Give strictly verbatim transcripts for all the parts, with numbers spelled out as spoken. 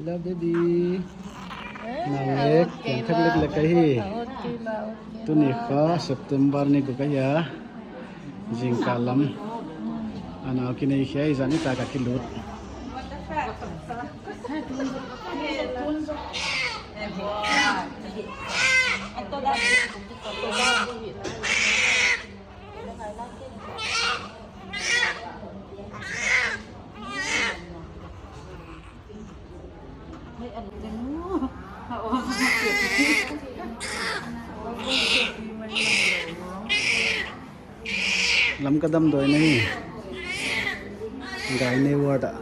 La baby. Nang lek, kiang thak lek lek ahi. Tuni kha September ni guk ahi a. Zingkal lam. A nau kinei khia i zan i ta ka kilut. Lam ka damdawi na hi. Gynae ward ah,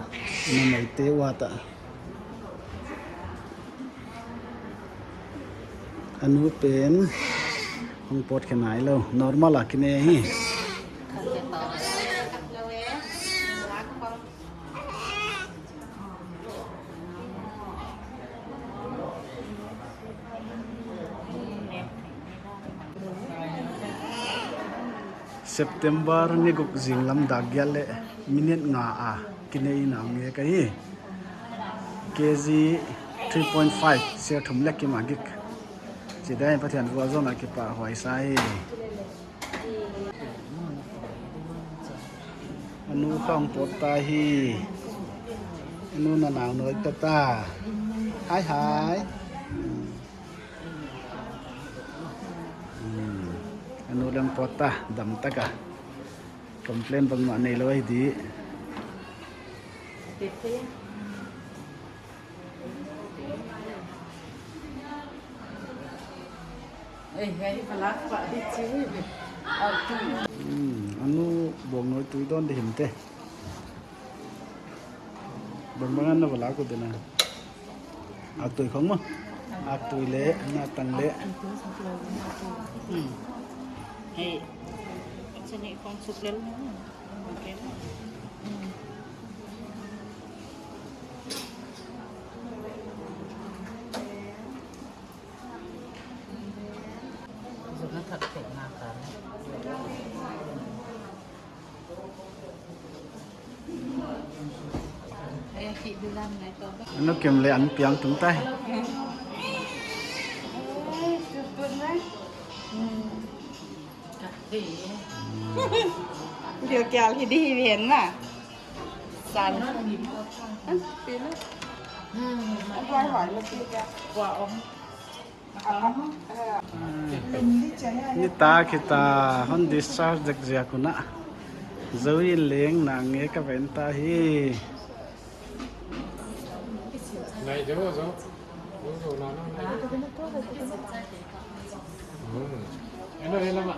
numeite ward ah. A nu pen hong pawt khe nailou, normal a kinei hi. September ni guk zinglam dak giat leh minute nga a kinei in a ngek ahi. K G three point five, ser thum leh kim a gik. Chih dan in Pathian vualzawlna kipahhuai sa hi. A nu kha hong pawt ta hi. A nu na nau nawi ta ta. Hai hai. Hmm. A nu leng pawt ta, dam tak a. Complain bangmah neilou ahi di. Hmm, a nu bawngnawi tui dawn di him te. Bangbang a na va lak ut di na. Aktui khong maw. Aktui leh, na tang leh. Hmm. Hei. Sini khong suk lel. Okay. Hmm. Zung a thak thak na ka. A nu kim leh an piang tung tai. Video kial hi di hi ven ma. San. An pil. An huai huai ma pil. Nitak hita, hon discharge dek ziak un a. Zoe in leng nang nge ka ven ta hi. Nai, zo, zo. Zo, zo, na, na, na. Hmm. Hello, hello, ma.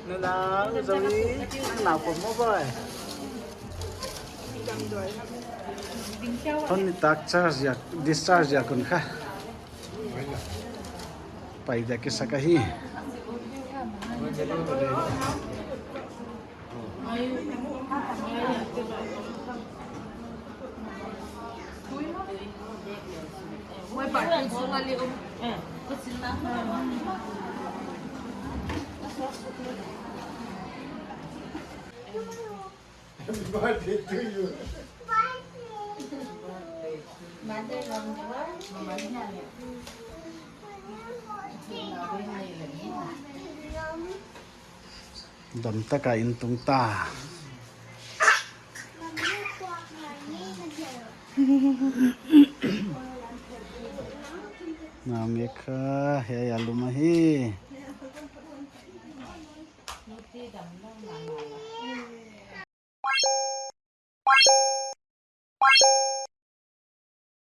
Nunau, Zoe, nang nau pom maw boy? Hon nitak charge ziak, discharge ziak un kha. Pai dia kisak ahi. Happy birthday to you. Dam taka in tung ta. Nang nge kha, hiai a lum ahi.